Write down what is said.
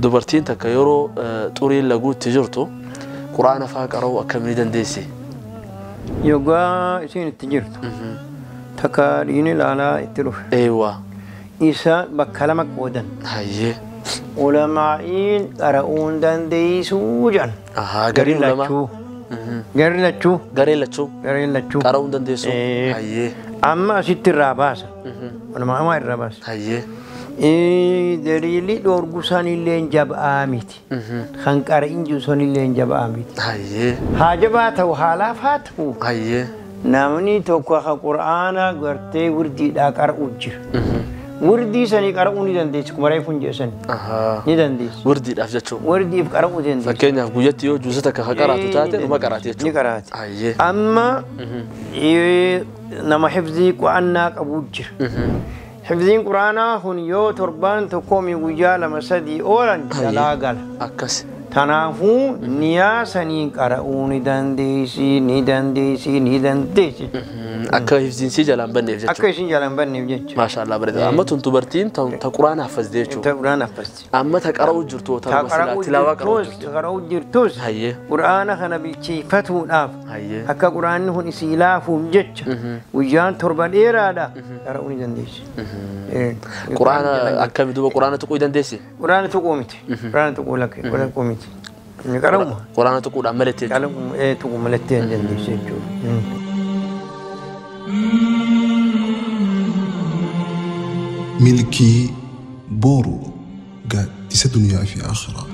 Dubartiin takka yeroo xuriin laguutti jirtu quraana faa qara'uu akkamii dandeessi? Yoggaa isiin itti jirtu takka dhiini ilaalaa itti dhufe. Eewwa. Isa bakka lama qoodan. Hayyee. Ulamaa'iin qara'uun dandeessuu jedhan. Ahaa, gariin ulamaa. Lachuu. Garri lachuu. Gareen lachuu. Gareen lachuu. Qara'uun dandeessuu. Hayyee. Amma asitti irraa baasa. Ulamaa irraa baasa. Hayyee. Daliilli dhoorgu sanillee jaba'aa miti. Kan qara'in jiru sanillee jaba'aa miti. Hayyee. Haa jabaa ta'u haa laafaa ta'u. Hayyee. Namni tokko ka qura'aana gartee wirdiidhaa qara'u jira. Wirdii sanii qara'uu ni dandeessi. Kuma reefu hin jeessan. Ahaa. Ni dandeessi. Wirdiidhaaf jechuun. Wirdiif qara'uu dandeessi. Fakkeenyaaf guyyatti yoo juusa takka ka qaraatu taate dhuma qaraati Ni jechuudha. qaraati. Hayyee. Amma nama hifzii qu'annaa qabu jira. Hifziin quraanaa kun yoo torbaan tokkoo mi guyyaa lama sadii oolan jalaa gala. Akkas. Kanaafuu niyaa saniin qara'uu ni dandeessi, ni dandeessi, ni dandeessi. Akka hifziinsii jalaan banneef Akka jechuudha. isin jalaan banneef jechuudha. Maashaallah bareeda. Amma tun dubartiin ta quraana haffazde jechuudha. Ta quraana haffazde. Amma ta qara'uu jirtu ta Ta qara'uu tilaawaa qara'uu jirtus, jirtu. qara'uu jirtus Hayyee. quraana kana bilcheeffatuudhaaf Hayyee. akka quraanni kun isii laafuuf jecha guyyaan torba dheeraadha qara'uu ni dandeessi. Quraana akkami duuba quraana tuquu dandeessi? Quraana tuquu miti. Quraana tuquu lakke tuquu miti. Ni qara'uma. Quraana tuquudhaan malatti jechuudha. Qara'uma tuquu malatti hin dandeessi jechuudha. Milkii boru gaaddisa duniyaa fi akhiraa.